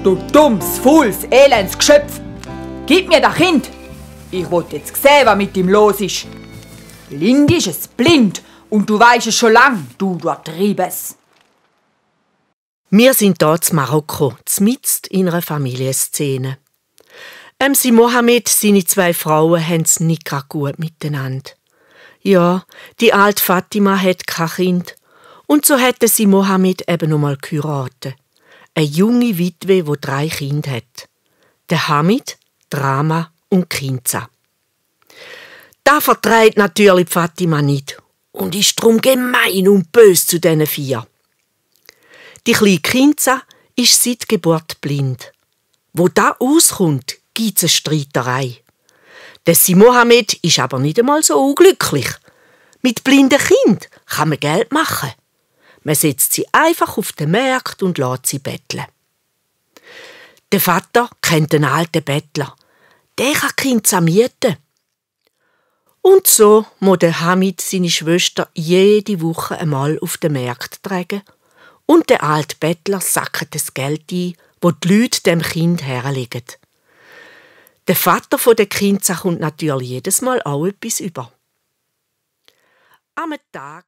Du dummes, faules, elends Geschöpf! Gib mir das Kind! Ich will jetzt sehen, was mit ihm los ist. Blind ist es, blind! Und du weisst es schon lang, du Triebes. Wir sind hier in Marokko, mitten in einer Familienszene. Si Mohammed, seine 2 Frauen, haben es nicht gerade gut miteinander. Ja, die alte Fatima hat kein Kind. Und so hätte sie Mohammed eben noch mal geheiratet. Eine junge Witwe, die 3 Kinder hat. Der Hamid, Drama und Kinza. Da verträgt natürlich Fatima nicht und ist drum gemein und bös zu diesen 4. Die kleine Kinza ist seit Geburt blind. Wo da auskommt, gibt es eine Streiterei. Der Mohammed ist aber nicht einmal so unglücklich. Mit blinden Kind kann man Geld machen. Man setzt sie einfach auf den Markt und lässt sie betteln. Der Vater kennt einen alten Bettler. Der kann Kinza mieten. Und so muss der Hamid seine Schwester jede Woche einmal auf den Markt tragen und der alte Bettler sackt das Geld ein, wo die Leute dem Kind herlegen. Der Vater von der Kinza kommt natürlich jedes Mal auch etwas über. Am Tag